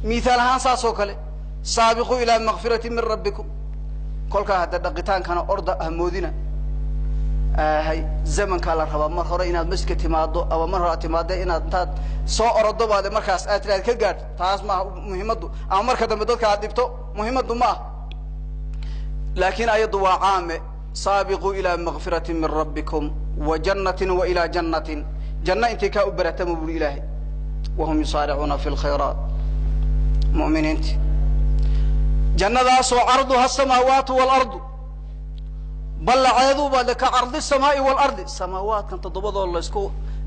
Mithaal ahaan saas oo kale saabiquu ilaa makfirati min rabbikum. Kolkaa hadda dhaqitaankana orda hamoodina hay zamankaa la rabaa mar hore inaad masjidka timaado ama mar hore aad timaade inaad intaad soo orodo baade markaas aad tiraad ka gaadh, taas maaha muhiimaddu, ama marka dambe dadka aad dhibto muhiimaddu ma ah. Laakiin ayaddu waa caame, saabiquu ilaa makfirati min rabbikum wa jannatin wa ilaa jannatin, janno intay kaa u baratama buri Ilaahay. Wahum yusaaricuuna fi lkhayraat, mu'miniinti jannadaasoo carduha asamaawaatu waalardu, ballaceedu baa ka cardi samaai waalardi, samaawaadkan toddobadoo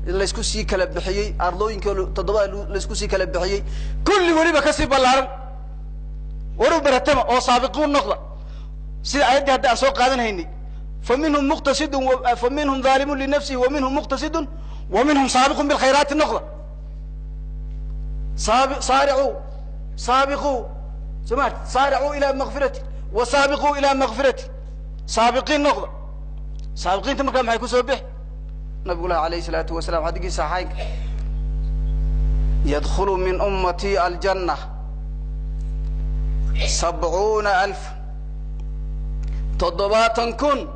laysku sii kala bixiyey, ardooyinka toddobada laysku sii kala bixiyey, kulli weliba kasii ballaaran. Waru baratama oo saabiquun noqda, sida ayaddii hadda aan soo qaadan haynay, fa minhum muqtasidun, fa minhum dhaalimun linafsihi, wa minhum muqtasidun, wa minhum saabiqun bilkhayraati noqda. Saaricuu, saabiquu, soo ma saaricuu ilaa makfirati wa saabiquu ilaa makfirati, saabiqiin noqda. Saabiqiinta markaa maxay kusoo bixi? Nabigulahi alayhi salaatu wasalaam xadigiisa saxaynka, yadkhulu min ummatii aljanna 70,000, 70,000,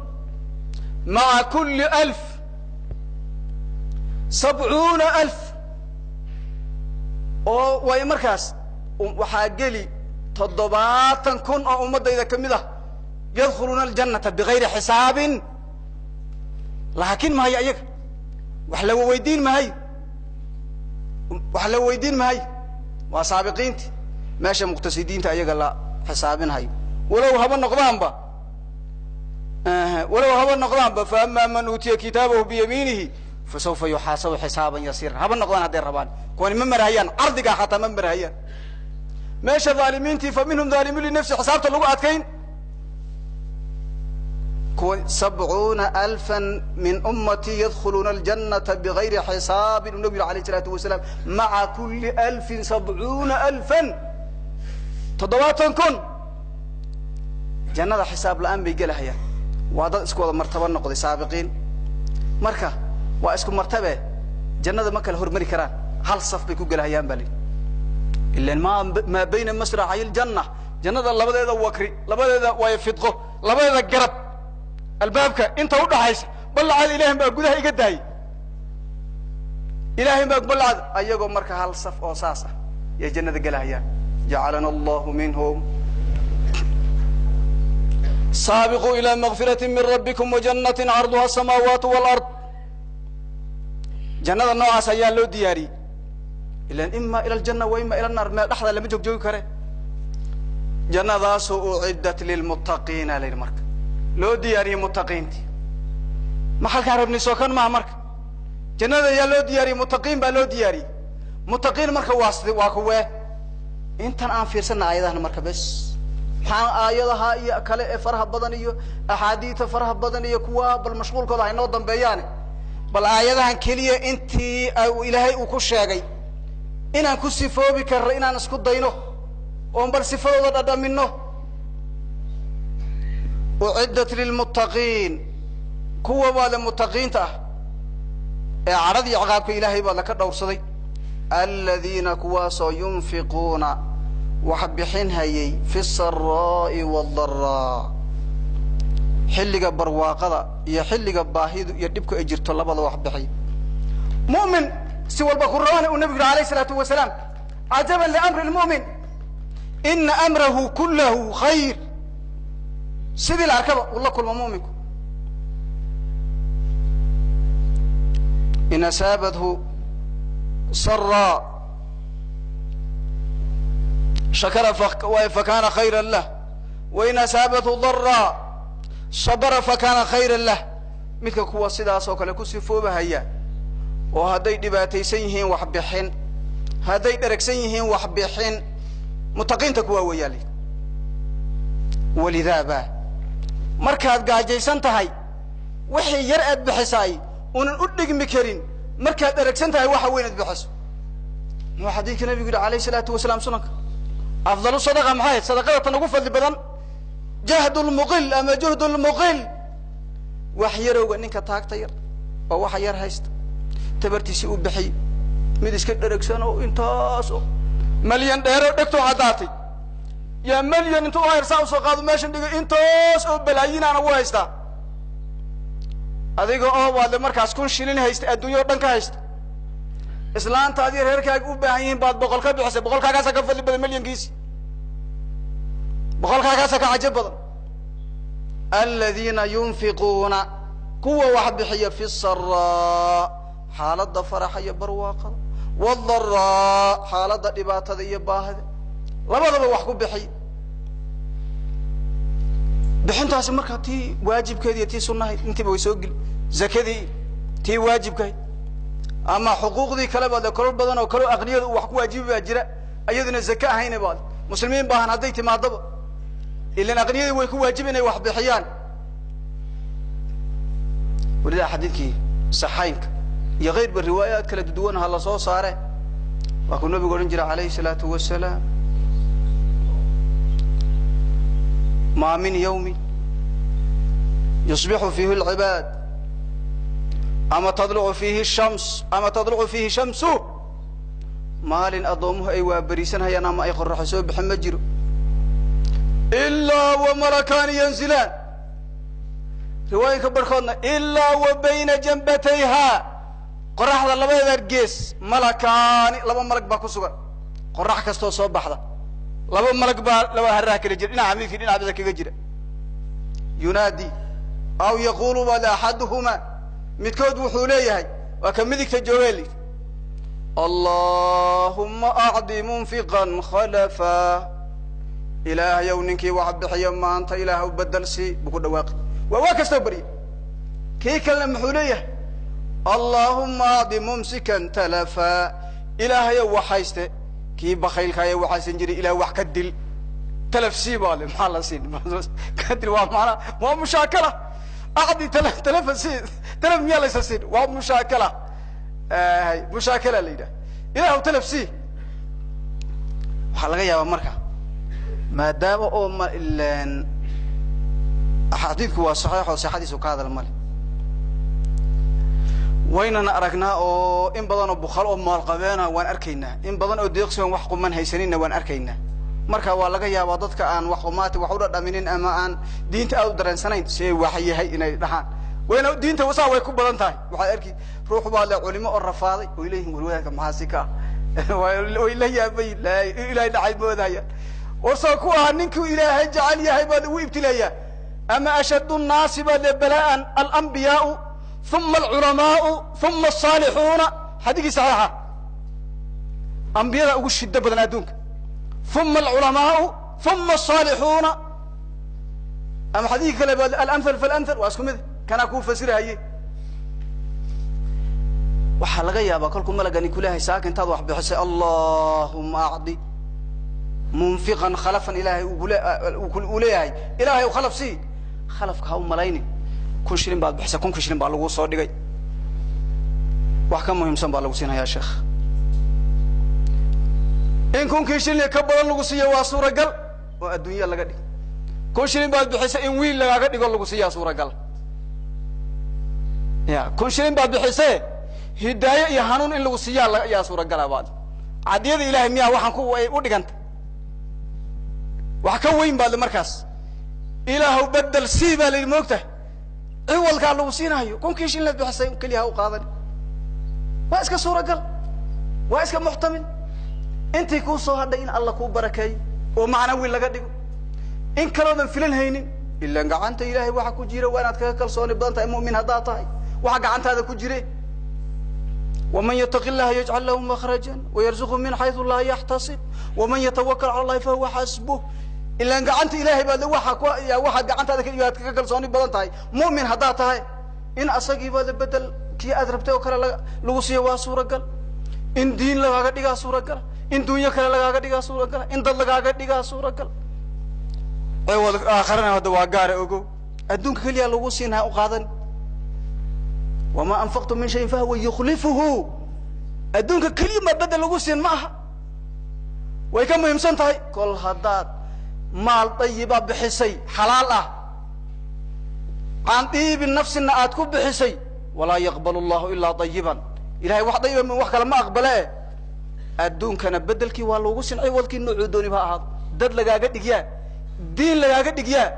maca kulli 1000 70,000, oo way markaas waxaa geli 70,000 oo ummaddayda ka mid ah, yadkhuluuna aljannata bigayri xisaabin. Laakiin mahayo ayaga wax la weydiin mahayo, wax la weydiin mahayo, waa saabiqiinti. Meesha muqtasidiinta ayaga la xisaabinhayo, walow haba noqdaanba, walow haba noqdaanba, fa ama man uutiya kitaabahu biyamiinihi fasawfa yuxaasabu xisaaban yasiira, haba noqdaan hadday rabaan, kuwani ma marahayaan cardigaa, xataa ma marahayaan. Meesha dhaalimiintii fa minhum dhaalimun linafsi xisaabta lagu adkayn, kuwa 70,000 min ummatii yadkhuluuna aljannata bigayri xisaabin, uu nabigu yiri alayh isalaatu wasalaam, maca kulli 1000 70,000, 70,000 jannada xisaab la'aan bay gelahayaan. Waa dad isku wada martaba noqday saabiqiin, marka waa isku martabe, jannada ma kala hormari karaan, hal saf bay ku gelahayaan baa lihi. Ilan maa bayna masraxay aljanna, jannada labadeeda wakri, labadeeda waay fidqo, labadeeda garab, albaabka inta udhaxaysa ballacada ilahin baa gudaha iga daayay, ilahin baa ballacada, ayagoo marka hal saf oo saas ah yay jannada gelahayaan. Jacalana allahu minhum. Saabiquu ilaa makfirati min rabbikum wajannatin carduha asamaawaatu walard, jannada noocaas ayaa loo diyaariyey. Ilan ima ila aljanna wa ima ila naar, meel dhexda lama joog joogi kare. Jannadaasoo uciddat lilmuttaqiina la yidhi, marka loo diyaariyey muttaqiintii. Ma halkaan rabnay soo kan maaha? Marka jannada ayaa loo diyaariyey, muttaqiin baa loo diyaariyey. Muttaqiin marka waa waa kuwee? Intan aan fiirsana aayadahan marka bes, maxaa aayadaha iyo kale ee faraha badan iyo axaadiida faraha badan iyo kuwa bal mashquulkooda haynoo dambeeyaane, bal aayadahan keliya intii ilaahay uu ku sheegay inaan ku sifoobi karno, inaan isku dayno oon bal sifadooda dhadhamino. Uciddat lilmuttaqiin, kuwa baade muttaqiinta ah ee cadhadii ciqaabka ilaahay baad laka dhowrsaday, aladiina kuwaasoo yunfiquuna wax bixin hayay fi saraa'i waaldaraa, xilliga barwaaqada iyo xilliga baahidu iyo dhibku ay jirto labada wax bixiy. Mu'min si walba ku rabana uu nabigu yidhi alayh isalaatu wasalaam, cajaban liamri lmu'min ina amrahu kulahu khayr. Sidii la arkaba uu la kulmo mu'minku, in asaabathu saraa shakara fakana khayra lah, wain asaabathu daraa sabara fakana khayra lah. Midka kuwa sidaas oo kale ku sifoobahaya oo hadday dhibaataysan yihiin wax bixin, hadday dheragsan yihiin wax bixin, mutaqiinta kuwaa weeyaa li. Walidaaba markaad gaajaysan tahay wixii yar aad bixisaay unan u dhigmi karin markaad dheragsan tahay waxa weyn aad bixiso. Muxuu xadiidka nabigu yidhi alayh isalaatu wasalaam sunanka? Afdalu sadaqa maxay ahayd? Sadaqada tan ugu fadli badan jahdu lmuqil ama juhdu lmuqil, wax yarowga ninka taagta yar oo waxa yar haysta tabartiisi u bixiy, mid iska dheragsan oo intaas oo Malyan dheeroo dhegtoo caddaatay yaa malyan intuu hayr saa usoo qaado meeshan dhigay, intoos oo balaayinaana u haystaa. Adiga oo baadle markaas 1000 shilin haysta, adduunya o dhan ka haysta, islaanta adiga reerkaaga u baahan yihiin baad 100 ka bixisay. 100kaagaasa ka fadli badan malyankiisi, 100kaagaasa ka cajab badan. Aladiina yunfiquuna, kuwa wax bixiya, fi saraa, xaaladda faraxa iyo barwaaqada, wadaraa, xaaladda dhibaatada iyo baahida, labadaba wax ku bixiy. Bixintaasi marka tii waajibkeedi iyo tii sunnahayd intiiba way soo geli. Zakadii tii waajibkahayd ama xuquuqdii kale baad le, kolol badan oo kaleo aqniyada uu wax ku waajibi baa jira, iyaduna zake ahayna baad muslimiin baahan hadday timaadaba, ilan aqniyadii way ku waajibi inay wax bixiyaan. Walidaa xadiidkii saxaynka iyo kayrba riwaayaad kala duwan ha la soo saare, waa kuu nabigu odhan jira alayhi salaatu wasalaam: ma min yawmi yusbixu fiihi alcibaad ama tadlucu fiihi shams ama tadlucu fiihi shamsu, maalin addoomuhu ay waaberiisanhayaan ama ay qoraxo soo bixin ma jiro, ilaa wa malakaani yanzilaan. Riwaayinka barhkoodna ilaa wa bayna jambatayha, qoraxda labadeeda gees, malakaani, laba malag baa ku sugan. Qorax kastoo soo baxda laba malag baa laba haraha kala jira, dhinaca midigka, dhinaca bidix kaga jira. Yunaadi aw yaqulu bal axaduhuma, midkood wuxuu leeyahay, waa ka midigta joogee li: Allahuma acdi munfiqan khalafa, ilaahayow ninkii wax bixiya maanta ilaahw bedel sii, buu ku dhawaaqi. Waa kastoo barya. Kii kalena muxuu leeyahay? Allahuma acdi mumsikan talafa, ilaahayow wax hayste kii bakaylkaaya waxaysan jiray ilah wax ka dil, talaf sii baa le. Maxaa la siin? Ka dil waa maanaa waa mushaakala. Acdi talafa sii, talaf miyaa laysa siin? Waa mushaakala, mushaakala la yidhaha, ilahu talaf sii. Waxaa laga yaabaa marka maadaama oo ma ilen axaadiidku waa saxiix oo sixadiisu ka hadal male, waynana aragnaa oo in badan oo bukhal oo maalqabeena waan arkaynaa, in badan oo deeqsigan wax quman haysaninna waan arkaynaa. Marka waa laga yaabaa dadka aan wax qumaati wax u dhadhaminin ama aan diinta aad u dareensanayn see wax yahay inay dhahaan. Wayna diinta saa way ku badan tahay. Waxaad arki ruux baa le culimo oo rafaaday oy leeyihin: war wadaadka maxaa si ka ah? Way la yaabay, ilahay dhacay moodahayaan. Warsoo ku ahaa ninkuu ilaahay jecel yahay baad ugu ibtileeyaa. Ama ashaddu nnaasi baad le balaa'an alambiyaau uma alculamaau uma asaalixuuna. Xadigii saxiixa, ambiyada ugu shido badan adduunka, uma alculamaau, uma asaalixuuna. Ama xadiidkii kale ba alamhal falamhal, waa isku mid, kanaa kuu fasirahaye. Waxaa laga yaabaa kolkuu malagani kulehay saaka intaad wax bixisay allahuma acdi munfiqan khalafan, ilaahay uu leeyahay ilahay u khalaf sii. Khalafka ha u malaynin 1000 shilin baad bixisay, 1000ka shilin baa lagu soo dhigay. Wax ka muhiimsan baa lagu siinayaa sheekh. In 1000kii shilin ka badan lagu siiyo waa suuragal oo adduunya laga dhig. 1000 shilin baad bixisay, in wiil lagaaga dhigo lagu siiyaa suuragal. Ya 1000 shilin baad bixisee, hidaayo iyo hanuun in lagu siiyaa yaa suuragala. Baad cadiyada ilahay miyaa waxaan ku u dhiganta wax ka weyn baad markaas ilaahu bedel sii baa la yidhi. Moogtahay ciwalkaa lagu siinaayo 1000kii shilin aad bixisay keliya ha u qaadan. Waa iska suuragal, waa iska muxtamil. Intii kuu soo hadhay in alla kuu barakeeyo oo macnawi laga dhigo, in kaloodan filan haynin. Ilan gacanta ilahay waxa ku jira waa inaad kaga kalsooni badan tahay mu'min haddaad tahay, waxa gacantaada ku jire. Waman yataqi llaha yajcal lahu makhraja wayarzuqhu min xaysu laa yaxtasib waman yatawakal cala allahi fahuwa xasbuh. Ilan gacanta ilahay baad waa ku waxaad gacantaada aad kaga kalsooni badan tahay mu'min haddaad tahay, in asagiibaada bedel kii aad rabtay oo kale lagu siiyo waa suuragal, in diin lagaaga dhigaa suuragala, in dunyo kale lagaaga dhigaa suuragala, in dad lagaaga dhigaa suuragal. Ciwad aakharana hadda waa gaara ogow, adduunka keliya lagu siin ha u qaadan. Wamaa anfaqtum min shayin fahuwa yukhlifuhu. Adduunka keliya ma bedel lagu siin ma aha, way ka muhiimsan tahay. Kol haddaad maal dayiba bixisay, xalaal ah, can diibi nafsina aad ku bixisay, walaa yaqbal allahu ilaa dayiban, ilahay wax dayiba wax kale ma aqbale. E Adduunkana bedelkii waa loogu sincay, wadkii noocuu dooniba ha ahaado. Dad lagaaga dhigyaa, diin lagaaga dhigyaa,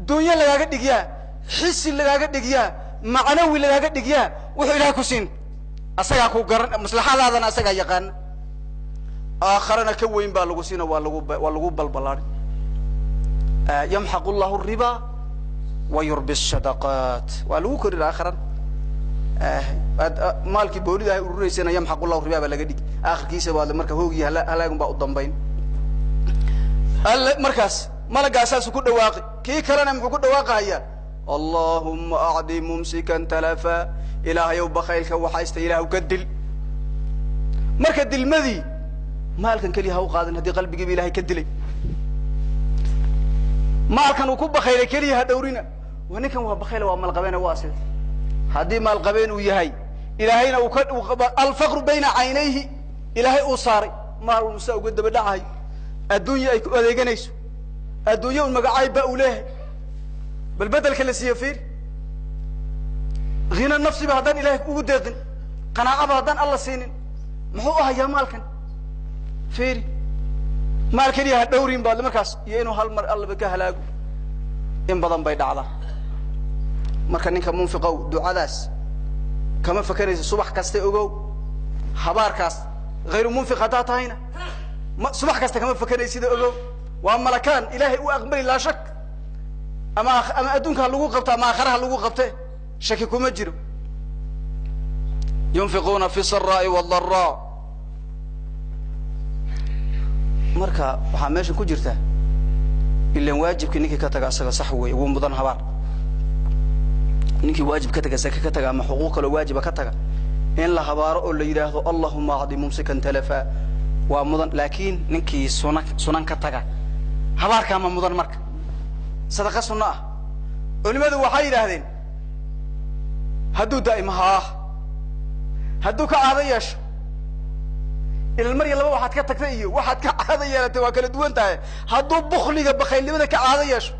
dunyo lagaaga dhigyaa, xisi lagaaga dhigyaa, macnawi lagaaga dhigyaa, wuxuu ilahay ku siin asagaa ku garan, maslaxadaadana asagaa yaqaana. Aakharana ka weyn baa lagu siina, waa lagu balbalaaray. Yamxaqu llahu riba wa yurbi sadaqaat, waa lagu korin aakharan. Maalkii boolida ay ururaysana yamxaqu llahu riba baa laga dhigi, aakhirkiisa baa marka hoogii halaagun baa u dambayn. Markaas malagaasaasuu ku dhawaaqi, kii kalena muxuu ku dhawaaqahayaa? Allahuma acdi mumsikan talafa, ilaahayow bakaylka waxaysta ilaahu ka dil. Marka dilmadii maalkan keliya ha u qaadan, haddii qalbigiiba ilahay ka dilay, maalkan uu ku bakaylay keliya ha dhawrina. Waa ninkan waa bakayla, waa maalqabeena, waa sida haddii maalqabeen uu yahay, ilaahayna uu ka alfaqru bayna caynayhi ilaahay uu saaray, maal uu saa uga daba dhacayo, adduunya ay ku adeeganayso, adduunya un magacaayb ba uu leeyahay, bal bedelka la siiyo fiir. Hina nafsiba haddaan ilahay ugu deeqin, qanaacaba haddaan alla siinin, muxuu ahayaa maalkan? Fiiri, maal keliya ha dhawrin baad markaas, iyo inuu hal mar allaba ka halaago in badan bay dhacdaa. Marka ninka munfiqow ducadaas kama fakanaysa, subax kasta ogow habaarkaas. Hayru munfiq haddaa tahayna subax kasta kama fakanaysida ogow. Waa malakaan ilaahay u aqbali laa shak, ama adduunka ha lagu qabto ama aakhara ha lagu qabte, shaki kuma jiro. Yunfiquuna fi saraa'i wadaraa. Marka waxaa meesha ku jirta ilan waajibkii ninkii ka taga asaga sax weeye, wuu mudan habaar. Ninkii waajib ka taga, saka ka taga, ama xuquuq kaloo waajiba ka taga, in la habaaro oo la yidhaahdo allahuma acdi mumsikan talafa waa mudan. Laakiin ninkii sunan ka taga habaarkaa ma mudan. Marka sadaqa sunno ah culimadu waxay yidhaahdeen hadduu daa'imo haa, hadduu ka caado yeesho, ilan mar iyo laba waxaad ka tagtay iyo waxaad ka caado yeelatay waa kala duwan tahay. Hadduu bukliga bakaylnimada ka caado yeesho,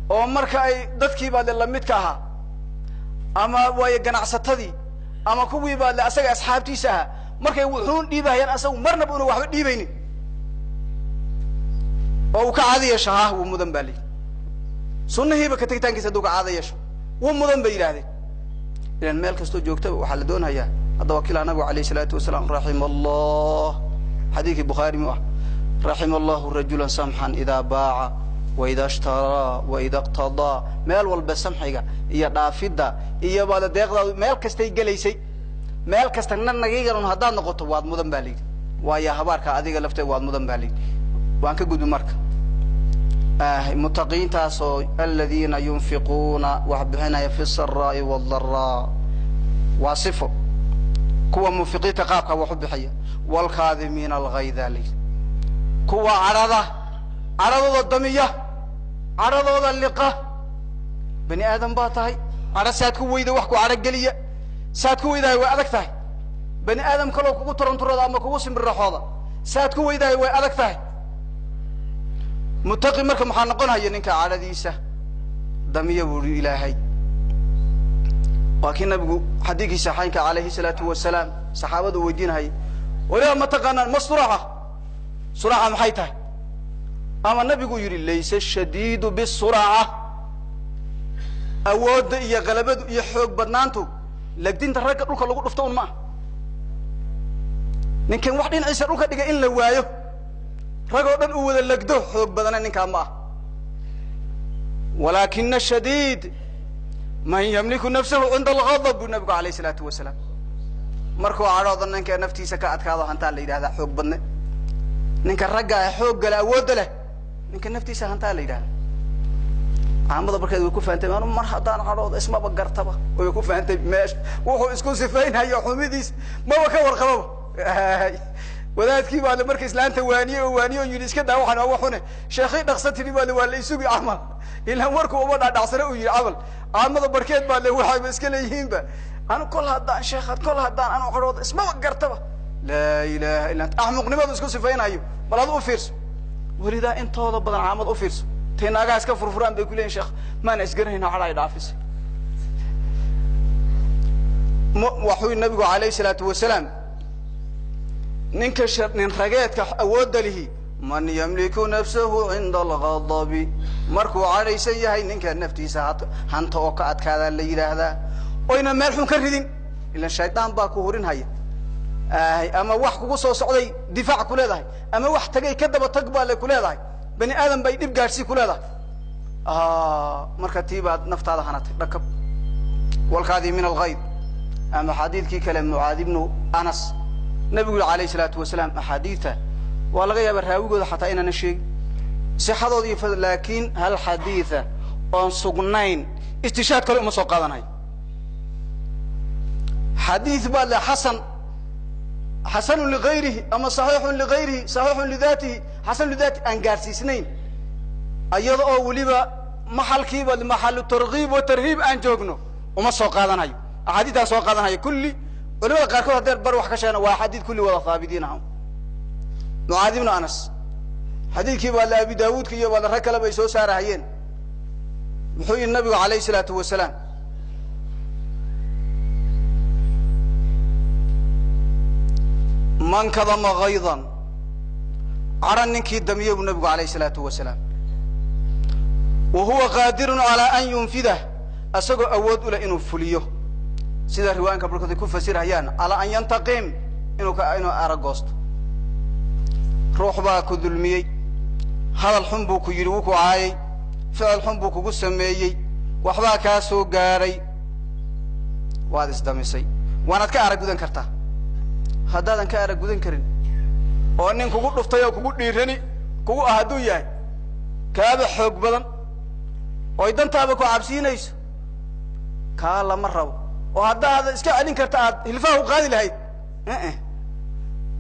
oo marka ay dadkii baa le lamidka ahaa, ama waayo ganacsatadii, ama kuwii baa le asaga asxaabtiisa ahaa, markay wuxuun dhiibahayaan asagu marnaba una waxba dhiibaynin, oo uu ka caado yeesho, haa wuu mudan baa layidhi. Sunnihiiba ka tegitaankiisa hadduu ka caado yeesho wuu mudan bay yidhahdeen. Ilan meel kastoo joogtaba waxaa la doonayaa. Hadda wakiilaa nabigu alayh isalaatu wasalaam raxima allah, xadiidkii bukhaari mu ah, raxima allahu rajulan samxan idaa baaca waida ishtaraa waida iqtadaa. Meel walba samxiga iyo dhaafidda iyo baada deeqdaadu meel kastay gelaysay, meel kasta nanagiganun haddaad noqoto waad mudan baa layidhi. Waayo habaarka adiga lafteed waad mudan baa layidhi. Waan ka gudbi marka mutaqiintaasoo aladiina yunfiquuna wax bixinaya fi saraa'i wadaraa, waa sifo kuwa munfiqiinta qaabka wax u bixiya. Waalkaadimiina alghayda layidhi, kuwa cadhada cadhadooda damiya, cadhadooda liqa. Bani aadam baa tahay, cadho saad ku weyda wax ku cadho geliya saad ku weydahay way adag tahay. Bani aadam kaloo kugu turanturooda ama kugu simbirraxooda saad ku weydahay way adag tahay. Mutaqi marka maxaa noqon haya ninka cadhadiisa damiya buu i ilaahay. Waa kii nabigu xadiidkii saxaynka alayhi salaatu wasalaam saxaabadu weydiinahayay, waliba ma taqaanaan ma suraca? Suraca maxay tahay? Ama nabigu yidhi laysa shadiidu bisuraca, awoodda iyo qalabadu iyo xoog badnaantu lagdinta ragga dhulka lagu dhufto un ma ah. Ninkan wax dhinaciisa dhulka dhiga in la waayo, rag oo dhan uu wada legdo, xoog badana ninkaa ma ah. Walaakina shadiid man yamliku nafsahu cinda alghadab buu nabigu alayh isalaatu wasalaam. Markuu cadhooda ninka naftiisa ka adkaado hantaa la yidhahdaa xoog badne. Ninka ragga ah xoogga leh awoodda leh, ninka naftiisa hantaa la yidhahda. Caamada barkeed way ku fahantay, anu mar haddaan cadhooda ismaba gartaba, way ku fahantay meesha wuxuu isku sifaynhayo xumidiis maba ka warqababa. Wadaadkii baa le marka islaanta waaniye oo waaniye oo yidhi iska daa waxaan waa waxune, sheekhay dhaqsa tidhi baa le waa la isugi camal, ilaan warku uma dhaadhacsana uu yidhi camal. Caamada barkeed baa le waxayba iska leeyihiinba, anu kol haddaan sheekhaad kol haddaan anu cadhooda ismaba gartaba. Laa ilaha illa anta, axmuqnimadu isku sifaynhayo. Bal adu u fiirso, welidaa intooda badan caamada u fiirso, tay naagaha iska furfuraan bay ku leeyihin sheekh maana isgaranayna cadha ay dhaafisay. Waxuu nabigu alayhi salaatu wasalaam Ninka nin rageedka awoodda lihi man yamliku nafsahu cinda alghadabi, markuu cadhaysan yahay ninka naftiisa hanta oo ka adkaadaa la yidhaahdaa, oyna meel xun ka ridin, ilan shaydaan baa ku hurinhaya, ama wax kugu soo socday difaac ku leedahay, ama wax tagay ka daba tag baa le ku leedahay, bani aadam bay dhib gaadhsii ku leedahay. Marka tii baad naftaada hanatay dhakab walkaadii min alghayd. Ama xadiidkii kale Mucaad ibnu Anas, nabigu yuri alayh isalaatu wasalaam, axaadiidta waa laga yaaba raawigooda xataa inaanan sheegin sixadooda iyo, laakiin hal xadiida oon sugnayn istishaad kale uma soo qaadanayo. Xadiid baa le xasan, xasanu ligayrihi ama saxiixun ligayrihi, saxiixun lidaatihi, xasanu lidaatihi aan gaadhsiisnayn, iyada oo weliba maxalkiiba maxalu targiib wa tarhiib aan joogno uma soo qaadanayo. Axaadiistaan soo qaadanayo kulli culimada qaarkood haddee bar wax ka sheegna waa axaadiid kulli wada haabitiin ah. Mucaad ibnu Anas xadiidkii baa la Abi Daawuudka iyo baa la rag kale bay soo saarahayeen. Muxuu yihi nabigu alayhi isalaatu wasalaam? Man kadama haydan, cadha ninkii damiye buu nabigu alayhi isalaatu wasalaam, wa huwa qaadirun calaa an yunfidah, isagoo awood u leh inuu fuliyo, sida riwaayinka barkood ay ku fasirhayaan calaa an yantaqim, inuu aragoosto. Ruux baa ku dulmiyey, hadal xun buu ku yidhi, wuu ku caayay, ficil xun buu kugu sameeyey, waxbaa kaa soo gaadhay, waad isdamisay, waanaad ka arag gudan kartaa. Haddaadan ka arag gudan karin oo nin kugu dhuftay oo kugu dhiirani kugu ah hadduu yahay kaaba xoog badan oy dantaaba ku cabsiinayso, kaa lama rabo. Oo haddaad iska celin karta aad hilfaha u qaadi lahayd,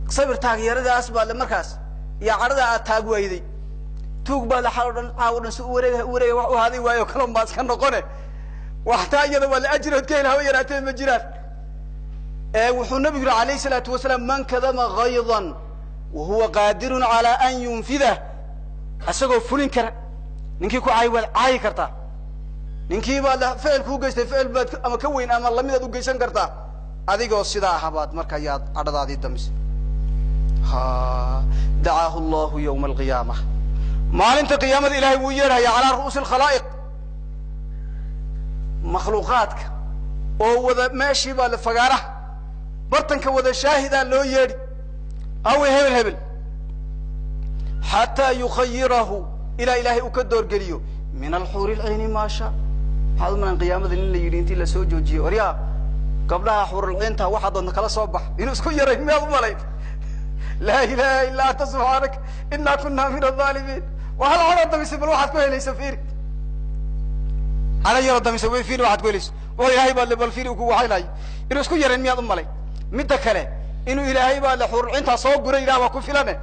sabir taageeradaas baa le markaas iyo cadhada aad taag wayday, tuug baa le xal o dhan caaw o dhan si u wareega u wareega wax u haday waayo kalon baa iska noqone, waxtaa iyada waa la ajrood ka hel haba yaraatee ma jiraan. Wuxuu nabigu yihi alayh isalaatu wasalaam, man kadama haydan wa huwa qaadirun calaa an yunfidah, isagoo fulin kara. Ninkii ku caayi waad caayi kartaa, ninkii baad ficil kuu geystay ficil baad ama ka weyn ama lamidaad u geysan kartaa, adigoo sidaa ahabaad marka yaad cadhadaadii damisay. Dacaahu allahu yawma alqiyaama, maalinta qiyaamada ilahay wuu yeedhaya calaa ru'uusi alkhalaa'iq, makhluuqaadka oo wada meeshii baa la fagaaraha bartanka wada shaahidaa loo yeedhi, awe hebel hebel, xataa yukhayirahu, ilaa ilaahay uu ka doorgeliyo min alxuuri lcayni maasha. Maxaad u malan qiyaamada nin la yidhi intii lasoo joojiyey, waryaa gabdhaha xuurulciinta waxaa doonta kala soo bax, inuu isku yaray miyaad u malayn? Laa ilaha illa anta subxaanak inaa kunaa min alaalimiin. Waa hal cadoo damisay, bal waxaad ku helaysa fiiri, cada yaroo damisay w fiiri waxaad ku helayso, wuxuu ilaahay baa le bal fiiri uu ku waxaynayo, inuu isku yarayn miyaad u malay? Midda kale inuu ilaahay baa le xuurulciintaa soo guray, ilah waa ku filane.